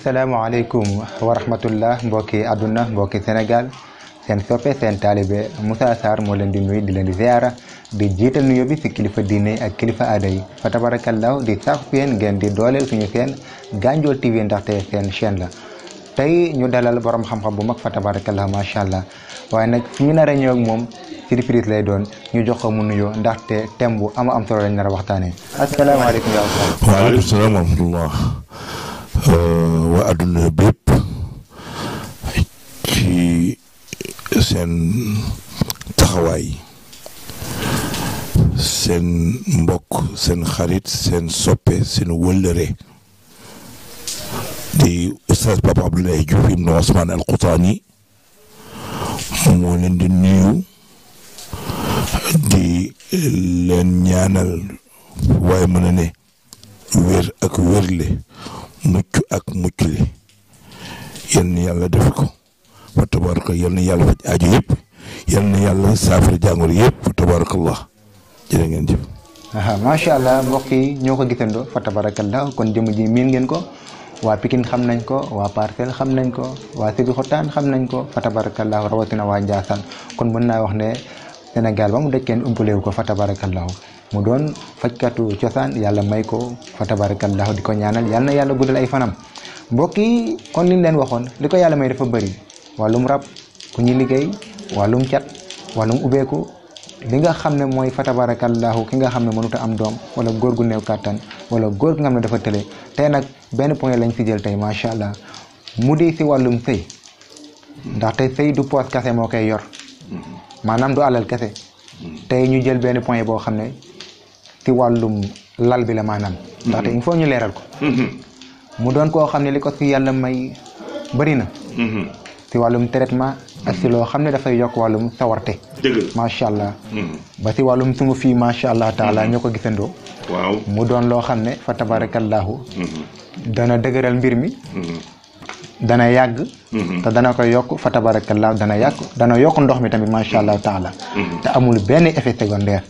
asalaamaaleykum wa rahmatullah mbokki àdduna mbokki Sénégal seen soppe seen taalibe Moussa Sarr moo leen di nuyu di leen di ziara di jiital nuyu bi ci kilifa diine ak kilifa aada yi fa tabarakallah di sàkku fi yéen ngeen di dooleel suñu seen Gandiol TV ndaxte seen chaîne la tey ñu dalal borom xam-xam bu mag fa tabarakallah macha allah waaye nag fi ñu nar a ñëw ak moom surprise lay doon ñu jox ko mu nuyoo ndaxte thème bu am solo lañ nar a waxtaanee. asalaamaaleykum ya Oustaz. waaleykum salaam wa rahmatullah. waa adduna bépp ci seen taxawaay seen mbokk seen xarit seen soppe seen wëllëre di Oustaz Papa Abdoulaye Diouf ibn Ousmane Al Qoutani moo leen di nuyu di leen ñaanal waaye mën a ne wér ak wérle mucc ak muccle yal na yàlla def ko fa tabaraka yal na yàlla faj aajo yëpp yal na yàlla saafara jàngoro yëpp fa tabarakallah jërë ngeen jëf. macha allah mbokk yi ñoo ko gisandoo fa tabarakallah kon jëm ji miin ngeen ko waa Pikine xam nañ ko waa Parcelles xam nañ ko waa Sébikotane xam nañ ko fa tabarakallah rawatina waa Ndiassane kon mën naa wax ne Sénégal ba mu daj kenn umpalewu ko fa tabarakallah mu doon fajkatu cosaan yàlla may ko fa tabarakallahu di ko ñaanal yal na yàlla guddal ay fanam mbokk yi kon liñ leen waxoon li ko yàlla may dafa bëri wàllum rab ku ñuy liggéey wàllum cat wàllum ubbeeku li nga xam ne mooy fa tabarakallahu ki nga xam ne mënut a am doom wala góor gu néew kàttan wala góor gi nga xam ne dafa tële tey nag benn point lañ si jël tey macha allah mu di si wàllum sëy ndaxte sëy du poos kese moo koy yor maanaam du alal kese tey ñu jël benn point boo xam ne ci wàllum lal bi la maanaam ndaxte il faut ñu leeral ko mu doon koo xam ne li ko ci yàlla may bëri na ci wàllum traitement ak ci loo xam ne dafay yokk wàllum sawarte macha allah ba ci wàllum sungu fii macha allah taala ñoo ko gisandoo waaw mu doon loo xam ne fa tabarakallahu dana dëgëral mbir mi dana yàgg te dana ko yokk fa tabarakallahu dana yokk ndox mi tamit macha allah taala te amul benn effet secondaire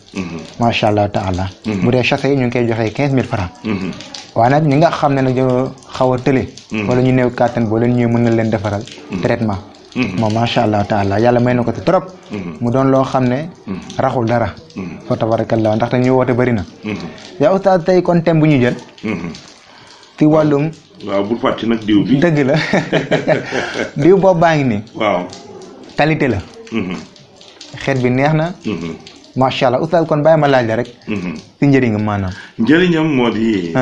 macha allah taala bu dee chasé yi ñu ngi koy joxee 15 000 francs waaye nag ñi nga xam ne nag ñoo xaw a tële wala ñu néew kàttan boo leen ñëwee mën na leen defaral traitement moom macha allah taala yàlla may na ko ci trop mu doon loo xam ne raxul dara fa tabarakallahu ndaxte ñu woote bëri na yaa Oustaz tey kon thème bu ñu jël ci wàllum waaw bul fàtte nag diw bi dëgg la diw boobu baa ngi nii waaw qualité la xeet bi neex na macha allah Oustaz kon bàyyi ma laaj la rek ci njëriñam maanaam njëriñam moo di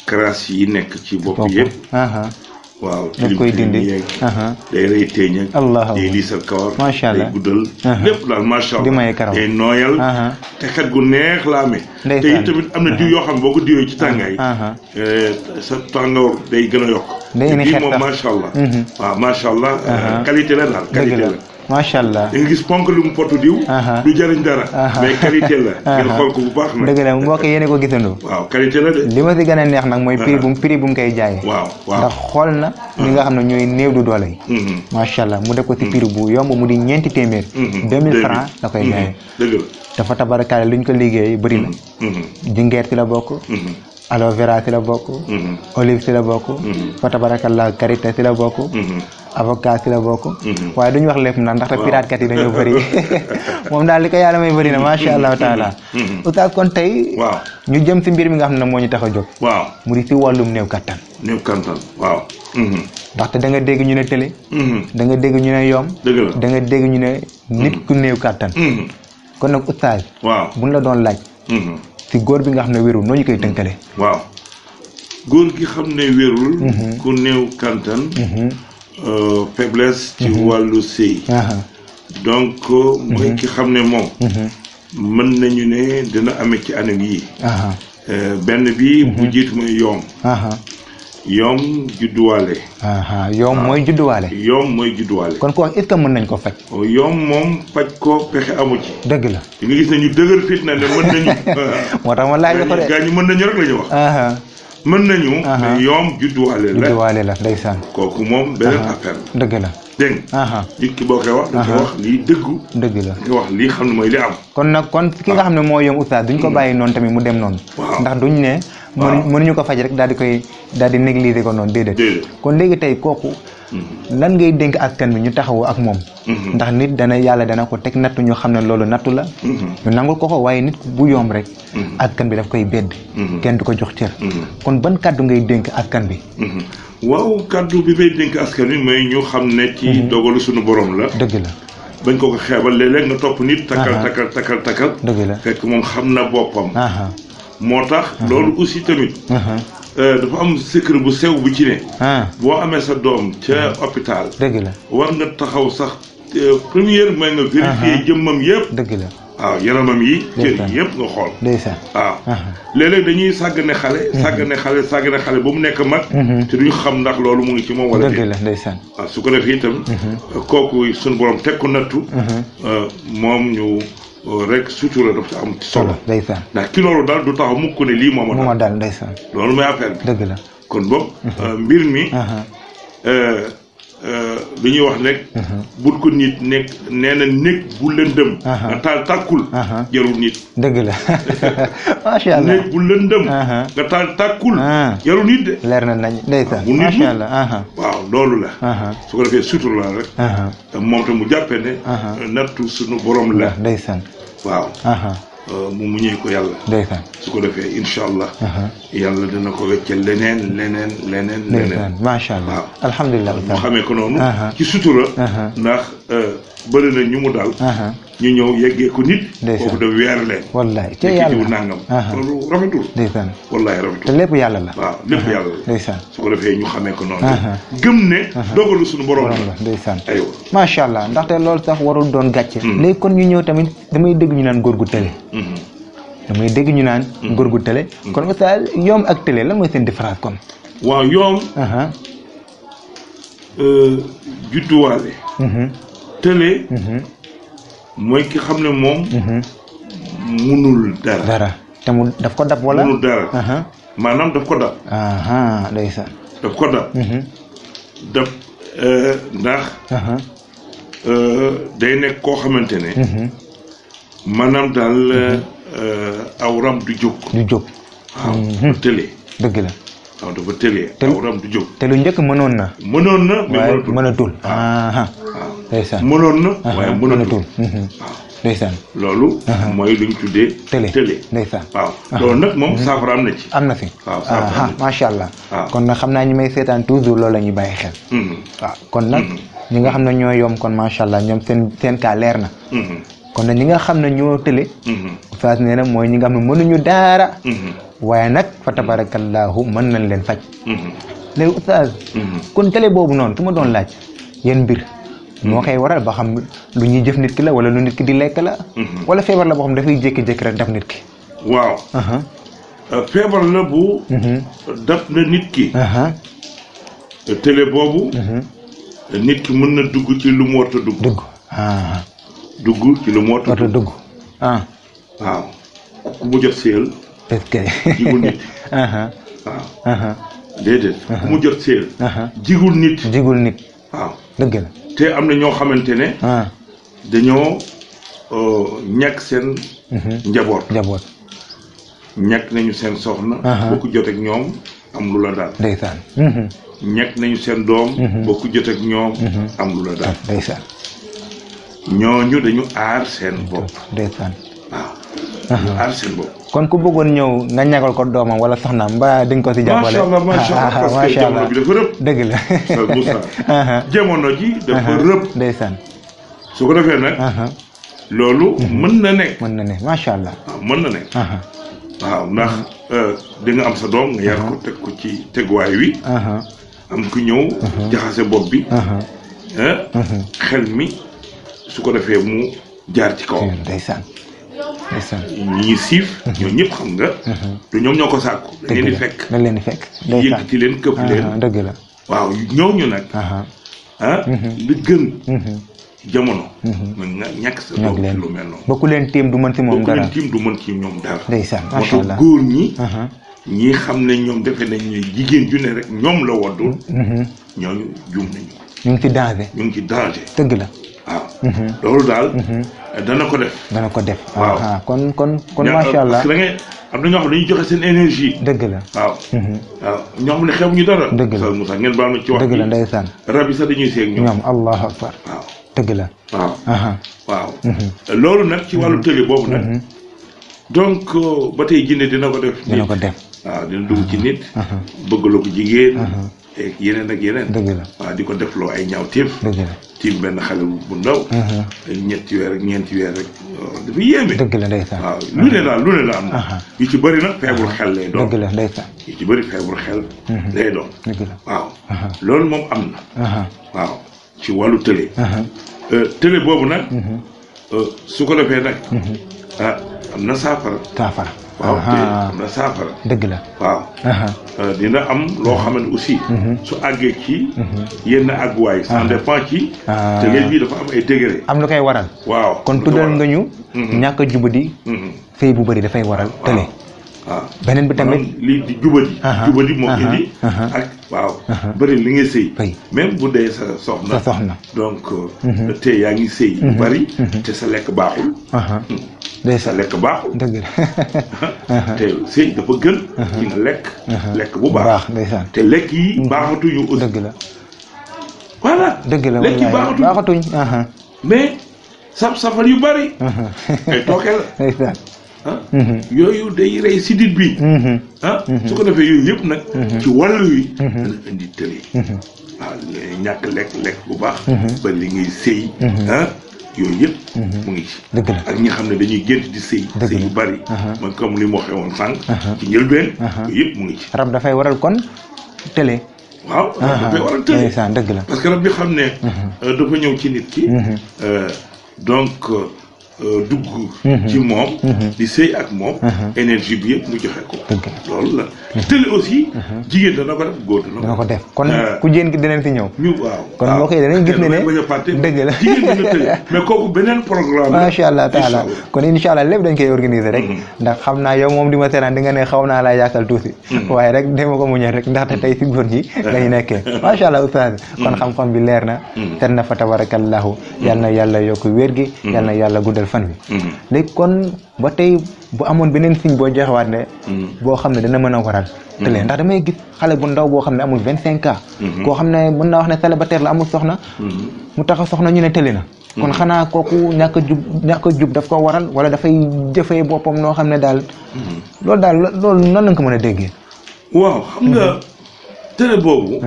crasse yi nekk ci bopp yëpp waaw daf koy dindi day rey teeñ ak allah day liisal kawar macha allah day guddal lépp daal macha allah di maye karaw day nooyal te xet gu neex la amee te it tamit am na diw yoo xam boo ko diwee ci tàngaay sa tàngoor day gën a yokk day indi xet moom macha allah waaw macha allah qualité la daal qualité la macha allah da nga gis ponk lu mu potu diw du jëriñ dara mais qualité la ngeen xool ko bu baax nag dëgg la mbokk yéen ko gisandoo waaw qualité la de li ma si gën a neex nag mooy prix bu mu koy jaayee waaw ndax xool na ñi nga xam ne ñooy néew du doole yi macha allah mu def ko si prix bu yomb mu di ñeenti téeméer 2000 francs la koy jaayee dëgg la dafa tabarakaale lu ñu ko liggéey bëri na jingeer si la bokk aloe vera si la bokk olive si la bokk fa tabarakallah karité si la bokk avocat si la bokk waaye duñu wax lépp nag ndaxte pirate kat yi dañoo bëri moom daal li ko yàlla may bëri na macha allah taala Oustaz kon tey ñu jëm si mbir mi nga xam ne moo ñu tax a jóg waaw mu di si wàllum néew kattan waaw ndaxte da nga dégg ñu ne télé da nga dégg ñu ne yoom da nga dégg ñu ne nit ku néew kattan kon nag Oustaz waaw buñ la doon laaj si góor bi nga xam ne wérul noo ñu koy tënkale waaw góor gi xam ne wérul ku néew kattan faiblesse ci wàllu sëy donc mooy ki xam ne moom mën nañu ne dina amee ci anam yi benn bi bu jiitu mooy yoom judduwaale yoom mooy judduwaale kon ko wax est-ce que mën nañ ko faj yoom moom faj ko pexe amu ci dëgg la di nga gis ne ñu dëgër fit na ne mën nañu moo tax ma laaj la ko de gaa ñi mën nañu rek la ñu wax mën nañu mais yoom judduwaale la ndeysaan kooku moom beneen affaire la dëgg la dégg nit ki boo koy wax da koy wax lii dëgg la da koy wax lii xam ne mooy li am kon ki nga xam ne moo yoom oustaz duñ ko bàyyi noonu tamit mu dem noonu ndax duñ ne mënuñu ko faj rek daal di négliger ko noonu déedéet kon léegi tey kooku lan ngay dénk askan bi ñu taxawu ak moom ndax nit yàlla dana ko teg nattu ñu xam ne loolu nattu la ñu nangul ko waaye nit bu yomb rek askan bi daf koy bedd kenn du ko jox cër kon ban kàddu ngay dénk askan bi waaw kàddu bi may dénk askan bi mooy ñu xam ne ci dogalu suñu borom la dëgg la bañ ko xeebal léeg-léeg nga topp nit takkal dëgg la fekk moom xam na boppam moo tax loolu aussi tamit dafa am secret bu sew bu ci ne boo amee sa doom ca hôpital dëgg la war nga taxaw sax première mooy nga vérifier jëmmam yëpp dëgg la waaw yaramam yi cër yi yëpp nga xool ndeysaan waaw léeg-léeg dañuy sàggane xale ba mu nekk mag te duñu xam ndax loolu mu ngi ci moom wala dëgg la ndeysaan waaw su ko defee itam kooku suñu borom teg ko nattu moom ñu rek sutura dafa ci am ci solo ndeysaan ndax ki loolu daal du taxaw mukk ne lii mooma daal ndeysaan loolu mooy affaire bi dëgg la kon boog mbir mi li ñuy wax nekk bul ko nit nekk nee na nekk bu lëndëm nga taal tàkkul jarul nit dëgg la macha allah nekk bu lëndëm nga taal tàkkul jarul nit de leer na nañ ndeysaan bu nit macha allah waaw loolu la su ko defee sutur la rek moom te mu jàppee ne nattu suñu borom la ndeysaan waaw mu muñee ko yàlla ndeysaan su ko defee incha allah yàlla dina ko weccal leneen macha allah alhamdulilah mu xamee ko noonu ci sutura ndax bëri na ñu mu daal ñu ñëw yeggee ko nit kooku da weer leen wallahi ci yàlla yàlla nangam loolu rafetul ndeysaan wallahi rafetul te lépp yàlla la waaw lépp yàlla la ndeysaan su ko defee ñu xamee ko noonu gëm ne dogalu suñu borom la ndeysaan aywa macha allah ndaxte loolu sax warul doon gàcce léegi kon ñu ñëw tamit damay dégg ñu naan góor gu tële góor gu tële kon oustaz yoom ak tële lan mooy seen différence kon waaw yoom judduwaale tële mooy ki xam ne moom munul dara te mu daf ko dab wala munul dara maanaam daf ko dab ndeysaan daf ko dab ndax day nekk koo xamante ne maanaam daal awram du jóg waaw tële dëgg la waaw dafa tëlee awram du jóg te lu njëkk mënoon na mais mënatul ndeysaan mënoon na waaye mënatul ndeysaan loolu mooy luñ tuddee tële ndeysaan waaw loolu nag moom saafara am na ci waaw macha allah kon nag xam naa ñi may seetaan toujours loolu la ñuy bàyyi xel waaw kon nag ñi nga xam ne ñoo yom kon macha allah ñoom seen kaa leer na kon nag ñi nga xam ne ñoo tële oustaz nee na mooy ñi nga xam ne mënuñu daara waaye nag fa tabarakallahu mën nañ leen faj léegi oustaz kon tële boobu noonu su ma doon laaj yéen mbir moo koy waral ba xam lu ñuy jëf nit ki la wala lu nit ki di lekk la wala feebar la boo xam dafay jékki-jékki rek daf nit ki waaw feebar la bu daf na nit ki tële boobu nit ki mën na dugg ci lu mu war a dugg ci lu mu war a dugg waaw ku mu jot séel est-ce que jigul nit waaw déedéet ku mu jot séel jigul nit waaw dëgg la te am na ñoo xamante ne dañoo ñàkk seen njaboot ñàkk nañu seen soxna boo ko jot ak ñoom am lu la daal ndeysaan ñàkk nañu seen doom boo ko jot ak ñoom am lu la daal ndeysaan ñooñu dañu aar seen bopp ndeysaan waaw dañu aar seen bopp kon ku bëggoon ñëw nga ñagal ko doomam wala soxnaam mbaa dañ ko si jàppale macha allah parce que jamono bi dafa rëb dëgg la sa Moussa jamono ji dafa rëb ndeysaan su ko defee nag loolu mën na nekk macha allah waaw mën na nekk waaw ndax di nga am sa doom nga yar ko teg ko ci teguwaay wi am ku ñëw jaxase bopp bi xel mi su ko defee mu jaar ci kaw ndeysaan ñi siif ñoo ñëpp xam nga du ñoom ñoo ko sàkku dañ leen di fekk yëkkati leen këpp leen dëgg la waaw ñooñu nag li gën jamono mën nga ñàkk sa doom ci lu mel noonu ba ku leen tiim du mën ci moom dara ku leen tiim du mën ci ñoom dara ndeysaan moo tax góor ñi ñi xam ne ñoom defe nañ ne jigéen ju ne rek ñoom la woddul ñooñu juum nañu ñu ngi ci danger ñu ngi ci danger dëgg la waaw loolu daal dana ko def waaw kon macha allah parce que da ngay am na ñoo xam ne dañuy joxe seen énergie dëgg la waaw waaw ñoo xam ne xew ñu dara dëgg la Moussa ngeen baal ma ci wax dëgg la ndeysaan rab yi sax dañuy seeg ñoom allahu akbar waaw dëgg la waaw loolu nag ci wàllu télé boobu nag donc ba tey jinne dina ko def waaw dina dugg ci nit bëggaloo ko jigéen ak yeneen ak yeneen dëgg la waaw di ko defloo ay ñaaw téef dëgg la tiim benn xale bu ndaw ñetti weer ak ñeenti weer rek dafa yéeme dëgg la ndeysaan waaw lu ne la am yu ci bëri nag feebaru xel lay doon dëgg la ndeysaan yu ci bëri feebaru xel lay doon dëgg la waaw loolu moom am na waaw ci wàllu télé télé boobu nag su ko defee nag am na saafara waaw am na saafara dëgg la waaw dina am loo xam ne aussi su àggee ci yenn àgguwaay ça dépend ci télé bi dafa am ay degré am lu koy waral waaw kon tuddal nga ñu ñàkk a jubadi sëy bu bëri dafay waral télé waaw beneen bi tamit lii di jubadi moo indi ak waaw bëri li ngay sëy même bu dee sa soxna donc te yaa ngi sëy bu bëri te sa lekk baaxul sa lekk baaxul dëgg la te sëy dafa gën ci nga lekk bu baax te lekk yi baaxatuñu aussi dëgg la voilà dëgg la lekk yi baaxatuñ mais safal yu bëri ay tooke la yooyu day rey sidit bi su ko defee yooyu yëpp nag ci wàllu yi dana indi tële waaw ñàkk lekk bu baax ba li ngay sëy yooyu yëpp mu ngi ci dëgg la ak ñi xam ne dañuy gént di sëy yu bari man comme li mu waxee woon sànq ci njëlbeen yooyu yëpp mu ngi ci rab dafay waral kon télé waaw rab dafay waral télé dëgg la parce que rab bi xam ne dafa ñëw ci nit ki donc dugg ci moom di sëy ak moom énergie bi yëpp mu joxe ko loolu la télé aussi jigéen dana ko def góor dana ko def kon ku jigéen ki dinañ fi ñëw waaw kon moo koy danañ gis ne dëgg la jigéen dina télé mais kooku beneen programme macha allah taala kon incha allah lépp dañ koy organiser rek ndax xam naa yow moom di ma seetaan di nga ne xaw naa laa yàkkal tuuti waaye rek dama ko muñal rek ndaxte tey si góor ñi lañu nekkee macha allah oustaz kon xam-xam bi leer na ten na fa tabarakallahu yal na yàlla yokk wér gi yal na yàlla guddal fan bi léegi kon ba tey bu amoon beneen signe boo joxewaat ne boo xam ne dina mën a waral télé ndax damay gis xale bu ndaw boo xam ne amul 25 ans koo xam ne mën naa wax ne célibataire la amul soxna mu tax a soxna ñu ne télé na kon xanaa kooku ñàkk a jub daf ko waral wala dafay jëfee boppam noo xam ne daal loolu nan lañ ko mën a déggee waaw xam nga télé boobu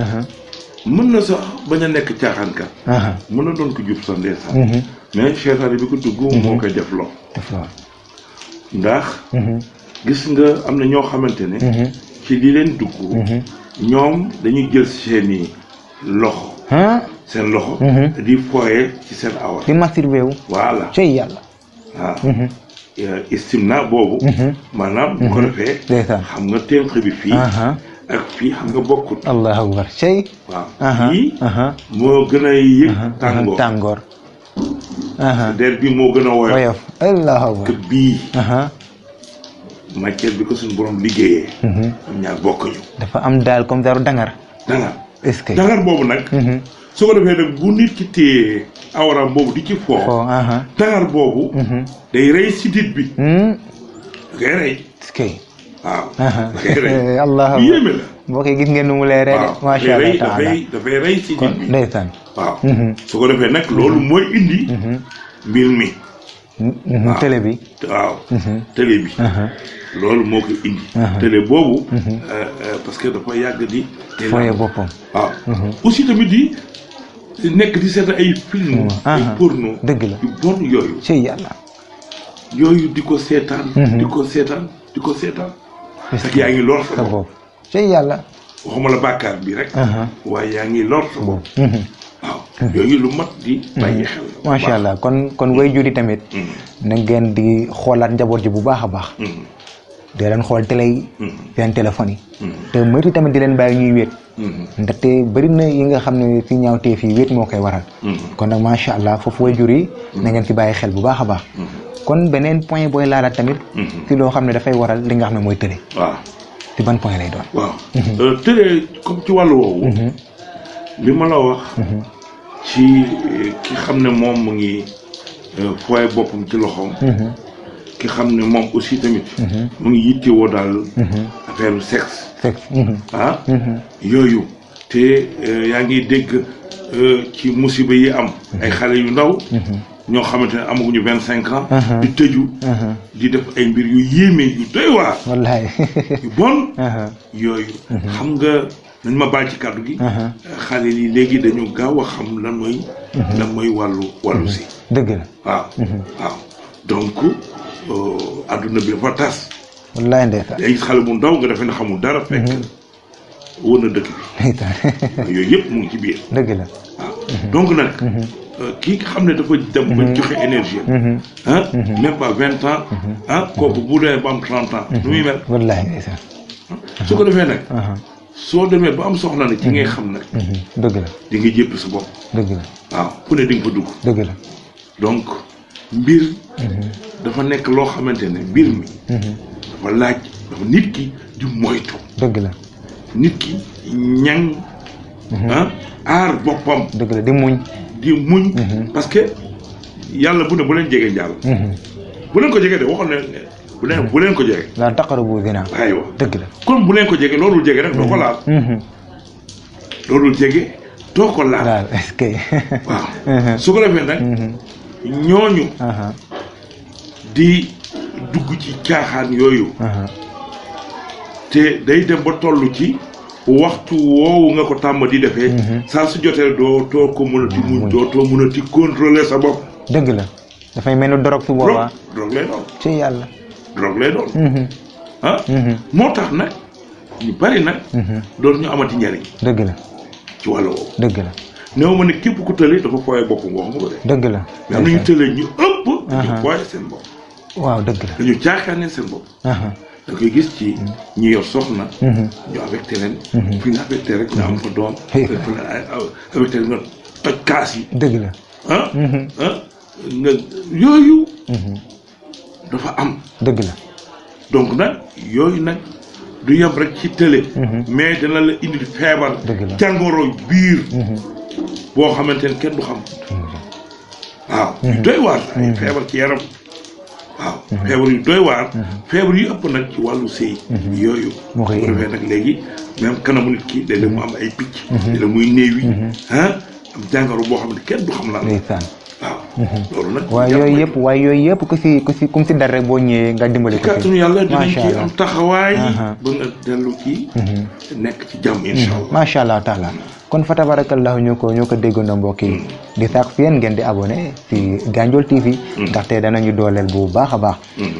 mën na sax bañ a nekk caaxaankat mën na doon ko jub sax ndeysaan mais seytaane bi ko dugg moo koy def loo ndax gis nga am na ñoo xamante ne ci li leen dugg ñoom dañuy jël seeni loxo seen loxo di foye ci seen awra di masturbé wu voilà cey yàlla waaw istimna boobu maanaam bu ko defee xam nga tenq bi fii ak fii xam nga bokkut allahu akbar cey waaw yii moo gën a yëg tàngoor der bi moo gën a woyof allahu akbar que bii matière bi ko suñu borom liggéeyee am ñaar bokkuñu dafa am daal comme daru dangar est-ce que dangar boobu nag su ko defee nag bu nit ki téye awram boobu di ci foo dangar boobu day rey sidit bi da koy rey est-ce que waaw da koy rey allah yéeme la boo koy gis ngeen nu mu leeree de macha allah taala dafay rey sidit bi ndeysaan waaw su ko defee nag loolu mooy indi mbir mi télé bi waaw télé bi loolu moo ko indi télé boobu parce que dafa yàgg di foye boppam waaw aussi tamit di nekk di seet ay film ay porno dëgg la yu bon yooyu ci yàlla yooyu di ko seetaan di ko seetaan ak yaa ngi lor sa bopp ci yàlla waxuma la bàkkaar bi rek waaye yaa ngi lor sa bopp waaw yooyu lu mat di bàyyi xel macha allah kon way juri tamit na ngeen di xoolaat njaboot ji bu baax a baax di leen xool télé yi seen téléphone yi te moytu tamit di leen bàyyi ñuy wéet ndaxte bëri na yi nga xam ne si ñaawtee fii wéet moo koy waral kon nag macha allah foofu way jur yi na ngeen si bàyyi xel bu baax a baax kon beneen point booy laalaat tamit si loo xam ne dafay waral li nga xam ne mooy télé waaw ci ban point lay doon. waaw tëlee comme ci wàllu woowu. li ma la wax. ci ki xam ne moom mu ngi fooy boppam ci loxoom. ki xam ne moom aussi tamit. mu ngi yittewoo daal. affaire sexe. yooyu te yaa ngi dégg ci musiba yi am. ay xale yu ndaw. ñoo xamante ne amaguñu 25 ans. di tëju. di def ay mbir yu yéeme yu doy waar. wallaay yu bon. yooyu. xam nga nañ ma baal ci kàddu gi. xale yi léegi dañu gaaw a xam lan mooy wàllu si. dëgg la waaw. waaw donc adduna bi dafa tas. wallaay ndeysaan. day gis xale bu ndaw nga defee ne xamul dara fekk. wóor na dëkk bi. yooyu yëpp mu ngi ci biir. dëgg la waaw donc nag. kii nga xam ne dafa dem ba joxe énergie. même pas 20 ans. kooku bu dee ba am 30 ans. nu muy mel. wallaay ndeysaan. su ko defee nag. soo demee ba am soxla nag ci ngay xam nag. dëgg la di nga jéppi sa bopp. dëgg la waaw fu ne di nga fa dugg. dëgg la donc mbir. dafa nekk loo xamante ne mbir mi. dafa laaj dafa nit ki di moytu. dëgg la nit ki ñaŋ. aar boppam. dëgg la di muñ. di muñ. parce que yàlla bu ne bu leen jege njaal. bu leen ko jege de waxoon ne bu leen ko jege. la taqrabu zina. aywa dëgg la kon bu leen ko jege loolu jege rek doo ko laal. loolu jege doo ko laal. laal est-ce que. waaw su ko defee nag. ñooñu. di dugg ci caaxaan yooyu. te day dem ba toll ci. waxtu woowu nga ko tàmm di defee. saa su jotee doo ko mënati muñ doo mënati contrôler sa bopp. dëgg la dafay mel ni drogue su boobaa. drogue lay doon. ci yàlla. drogue lay doon. moo tax nag ñu bari nag. doon ñu amati njariñ. dëgg la ci wàll woowu. dëgg la néew ma ne képp ku tële dafa fooyee boppam wax nga ko de. dëgg la mais am na ñu tële ñu ëpp. dañu fooyee seen bopp. waaw dëgg la dañu caaxaane seen bopp. da koy gis ci ñi yor soxna. ñu affecté leen. fu ñu affecté rek nga am fa doom. affecté leen nga toj kaas yi. dëgg la nga yooyu. dafa am. dëgg la donc nag yooyu nag du yem rek ci télé. mais dana la indil feebar. dëgg la jàngoro biir. boo xamante ne kenn du xam. waaw doy waar ay feebar ci yaram. waaw feebar yu doy waar. feebar yu ëpp nag ci wàllu sëy. yooyu. moo koy defee nag léegi même kanamu nit ki léeg-léeg mu am ay picc. léeg-léeg muy néewi. am jàngoro boo xam ne kenn du xam lan. ndeysaan waaw. loolu nag. waaye yooyu yëpp ku si dara rek boo ñëwee nga dimbali ko. kàttanu yàlla dinañ ci am taxawaay. ba nga dellu ci. nekk ci jàmm incha allah. macha allah taala kon fa tabarakallahu ñoo ko déggandoo mbokk yi. di sàkk fi yéen ngeen di abonné si Gandiol TV. ndaxte danañu dooleel bu baax a baax.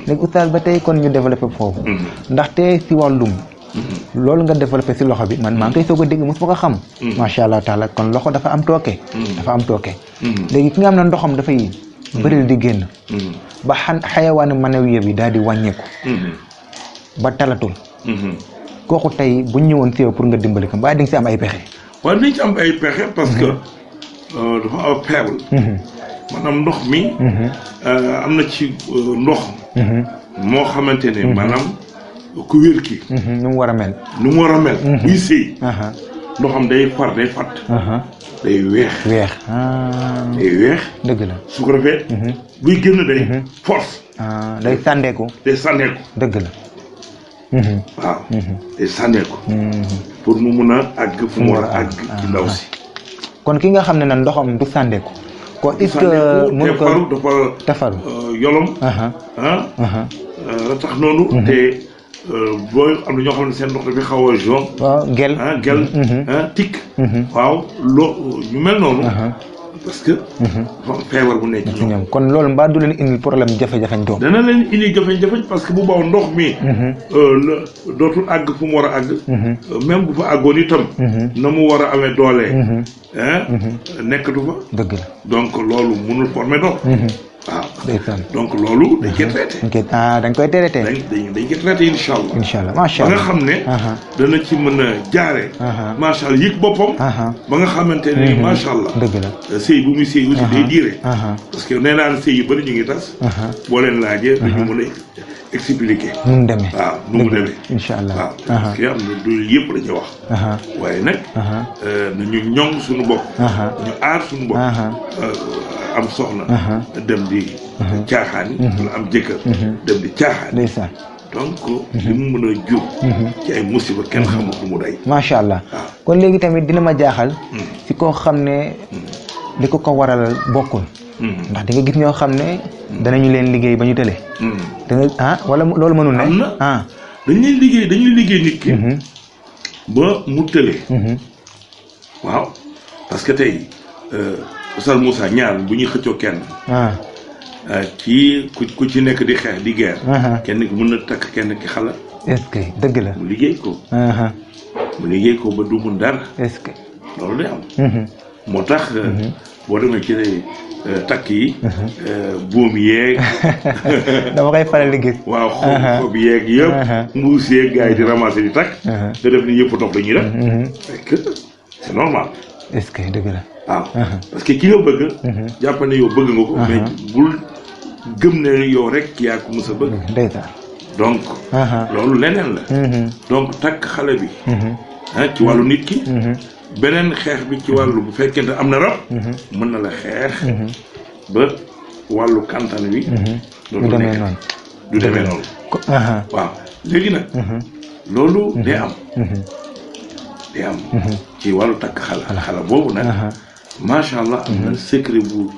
léegi oustaz ba tey kon ñu développé foofu. ndaxte si wàllum. loolu nga développé si loxo bi man maa ngi koy soog a dégg mos ma ko xam. macha allah taala kon loxo dafa am tooke. dafa am tooke. léegi ki nga xam ne ndoxam dafay bëril di génn. ba xayawaanu manawiya bi daal di wàññeeku. ba talatul. kooku tey bu ñu ñëwoon si yow pour nga dimbali ko mbaa di nga si am ay pexe. waaye dañ ci am ay pexe parce que dafa am faible. maanaam ndox mi. am na ci ndox. moo xamante ne maanaam. ku wér ki nu mu war a mel. buy sëy. ndoxam day fatt. day weex. day weex. dëgg la su ko defee. buy génn day force. day sàndeeku. dëgg la. waaw day sànneeku. pour mu mun a àgg fu mu war a àgg ci ndaw si. kon ki nga xam ne nag ndoxam du sàndeeku. ko est-ce que mun ko dafa yolom. tax noonu. te booy am na ñoo xam ne seen ndox dafay xaw a jaune. waaw gel tikk. waaw ñu mel noonu. parce que. dafa am feebar bu nekk ci ñoom. kon loolu mbaa du leen indil problème jafe-jafe doom. dana leen indi jafe-jafe parce que bu baaw ndox mi. dootul àgg fu mu war a àgg. même bu fa àggoon itam. na mu war a amee doole. nekkatu fa. dëgg la donc loolu mënul former doom. waaw donc loolu dañ koy traité. dañ koy traité. dañ koy traité incha allah. incha allah macha allah ba nga xam ne. dana ci mën a jaare. macha allah yëg boppam. ba nga xamante ne macha allah. dëgg la sëy bu muy sëy aussi day diire. parce que nee naa ne sëy yu bëri ñu ngi tas. boo leen laajee dañu mën a expliquer. nu mu demee waaw nu mu demee. incha allah waaw parce que am na du yëpp la ñuy wax. waaye nag. nañu ñoŋ suñu bopp. ñu aar suñu bopp. am soxna. dem di. caaxaan. wala am jëkkër. dem di caaxaan. ndeysaan. donc li mu mën a jur. ci ay musiba kenn xamul lu mu day. macha allah kon léegi tamit dina ma jaaxal. si koo xam ne li ko waral bokkul. ndax di nga gis ñoo xam ne danañu leen liggéey ba ñu tële. da nga wala loolu mënul ne. am na dañuy liggéey nit ki. ba mu tële. waaw parce que tey Oustaz Moussa ñaar bu ñuy xëccoo kenn. kii ku ci nekk di xeex di guerre. kenn ki mën na takk kenn ki xala. est-ce que dëgg la. mu liggéey ko. mu liggéey ko ba du mun dara. est-ce que loolu day am. moo tax boo demee ci takk yi. buum yeeg. dama koy faral di gis. waaw xob yeeg yëpp. mbuus yeeg gars yi di ramasser di takk. nga def ni ñëpp dox dañuy def. fekk c'est normal. est-ce que dëgg la. waaw parce que ki nga bëgg. jàpp ne yow bëgg nga ko. mais bul gëm ne yow rek yaa ko mës a bëgg. ndeysaan. donc. loolu leneen la. donc takk xale bi. ci wàllu nit ki. beneen xeex bi ci wàllu bu fekkente am na rab. mën na la xeex. ba wàllu kantan wi. du demee noonu. du demee noonu. waaw léegi nag. loolu day am. day am. ci wàllu takk xala boobu nag. macha allah am na secret bu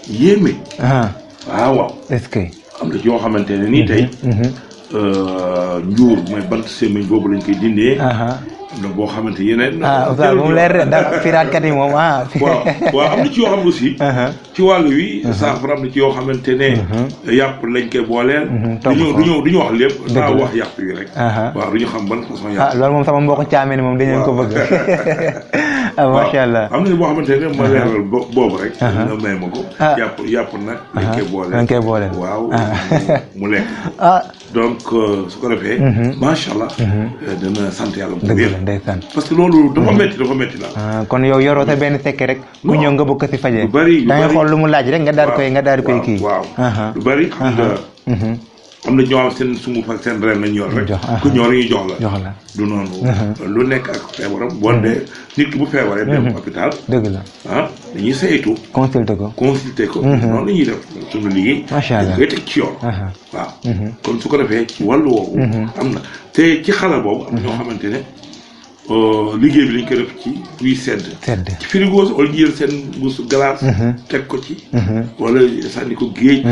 yéeme. waaw. est-ce que. am na ci yoo xamante ne nii tey. njuur mooy bant sémmiñ boobu lañ koy dindee. am na boo xamante yeneen. oustaz moom leer de ndax firaatkat yi moom waaw am na ci yoo xam aussi. ci wàllu wi. saafara am na ci yoo xamante ne. yàpp lañ koy booleel. du ñu wax lépp. daa wax yàpp yi rek. waaw du ñu xam ban façon yàpp. loolu moom sama mbokk caamee moom dañu leen ko bëgg. macha allah am na boo xamante ne ma leeral boobu rek. nga may ma ko. yàpp nag. dañ koy booleel waaw mu lekk. donc su ko defee. macha allah. dana sant yàlla bu wér. ndeysaan parce que loolu dafa métti la. kon yow yoroo sa benn sekke rek. ku ñëw nga bëgg ko si fajee. lu bari da ngay xool lu mu laaj rek nga daal koy kii. waaw lu bari xam nga. am na ñoo xam seen sunguf ak seen ren lañ yor rek. ku ñëw rek ñu jox la. du noonu. lu nekk ak feebaram. boo dee nit ki bu feebaree. dem hôpital. dëgg la dañuy saytu. consulter ko. noonu la ñuy def suñu liggéey. macha allah dañ koy teg ci yoon. waaw kon su ko defee ci wàllu woowu. am na te ci xala boobu. am na ñoo xamante ne liggéey bi dañ koy def ci buy sedd. ci frigo wala jël seen mbuusu glace. teg ko ci. wala sànni ko géej.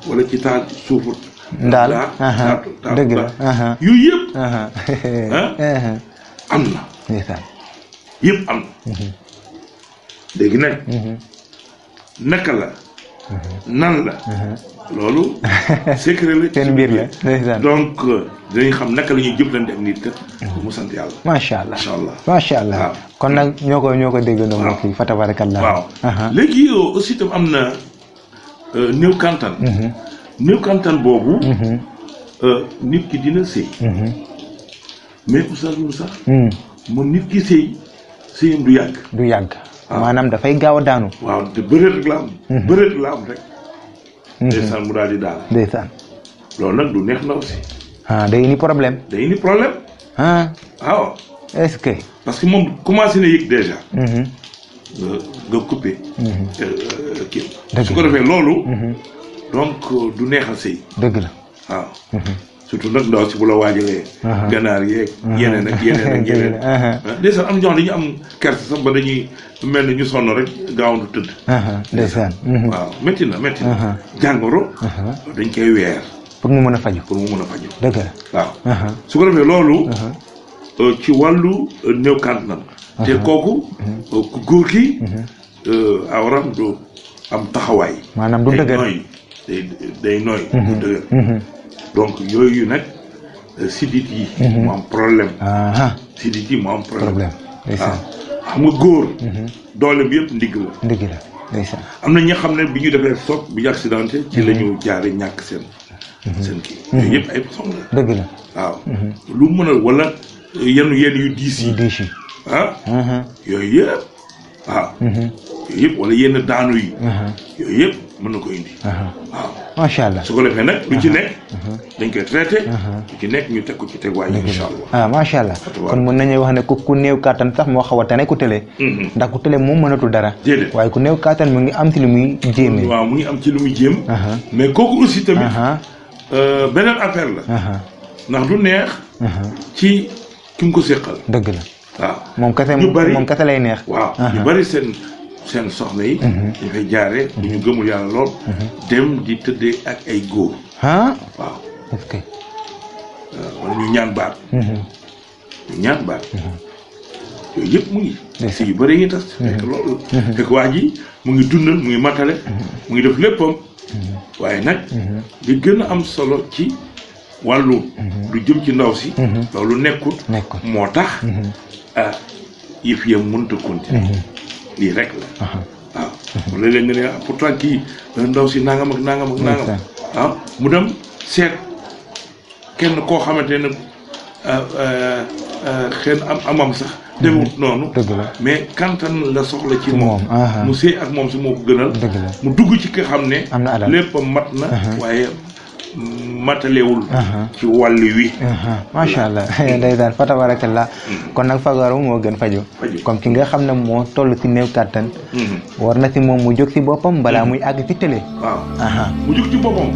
wala ci taal suufu. ndaal dëgg la yooyu yëpp. am na. ndeysaan. yëpp am na. léegi nag. naka la. nan la. loolu. secret la seen mbir la ndeysaan. donc dinañ xam naka la ñuy jëflante ak nit ka. mu sant yàlla. macha allah macha allah. waaw kon nag ñoo ko déggandoo. waaw mbokk yi fa tabarakallah. waaw léegi aussi tam am na néew kantan. néew kantan boobu. nit ki dina sëy. mais oustaz Moussa. moom nit ki sëyam du yàgg. maanaam dafay gaaw a daanu. waaw te bëreet la am. bëreet la am rek. ndeysaan mu daal di daal. ndeysaan. loolu nag du neex na aussi. day indi problème. waaw. est-ce que. parce que moom commencé na yëg déjà. nga coupé. kii su ko defee loolu. donc du neexal sëy. dëgg la waaw. surtout nag ndaw si bu la waajalee. ganaar yeeg. yeneen ak yeneen. ndeysaan am ñoo xam dañuy am kersa sax ba dañuy mel ni ñu sonn rek gaawandu tëdd. ndeysaan. waaw métti na. jàngoro. dañ koy weer. pour mu mën a faju. dëgg la waaw. su ko defee loolu. ci wàllu néew kàttan. te kooku. ku góor ki. awram du am taxawaay. maanaam du dëgër day nooy. du dëgër. donc yooyu nag sidit yi. mu am problème. sidit yi mu am problème. ndeysaan. xam nga góor. doole bi yëpp ndigg la. ndeysaan. am na ñi xam ne bi ñu defee soog bi ñu accidenté. ci la ñu jaare ñàkk seen kii. yooyu yëpp ay façon la. dëgg la waaw. lu mën a wala yenn yu diis yi. yooyu yëpp. waaw. yooyu yëpp wala yenn daanu yi. yooyu yëpp mën na ko indi. waaw macha allah. su ko defee nag lu ci nekk dañ koy traité lu ci nekk ñu teg ko ci teguwaay incha allah macha allah kon mën nañu wax ne ku néew kàttan sax moo xaw a tane ku tële ndax ku tële moom mënatul dara déedéet waaye ku néew kàttan mu ngi am ci lu muy jéemee waaw mu ngi am ci lu muy jéem mais kooku aussi tamit beneen affaire la ndax du neex ci ki mu ko séqal dëgg la waaw moom kese lay neex waaw ñu bari seen soxna yi ñu fay jaare bu ñu gëmul yàlla lool dem di tëddee ak ay góor waaw est-ce que wala ñu ñaan baat yooyu yëpp mu ngi si yu bëri ngi tas fekk loolu fekk waa ji mu ngi dundal mu ngi matale mu ngi def léppam waaye nag li gën a am solo ci wàllu lu jëm ci ndaw si loolu nekkut moo tax yëf yam mënta continuer lii rek la waaw wala léeg nga ne pourtant kii ndaw si nangam ak nangam waaw mu dem seet kenn koo xamante ne xëy na amam sax demut noonu mais kantan la soxla ci moom mu sëy ak moom si moo ko gënal mu dugg ci ki xam ne lépp mat na waaye matalewul ci wàll wi macha allah ndeysaan fa tabarakallah kon nag fagaru moo gën faju comme ki nga xam ne moo toll ci néew kàttan war na si moom mu jóg si boppam balaa muy àgg ci télé waaw mu jóg ci boppam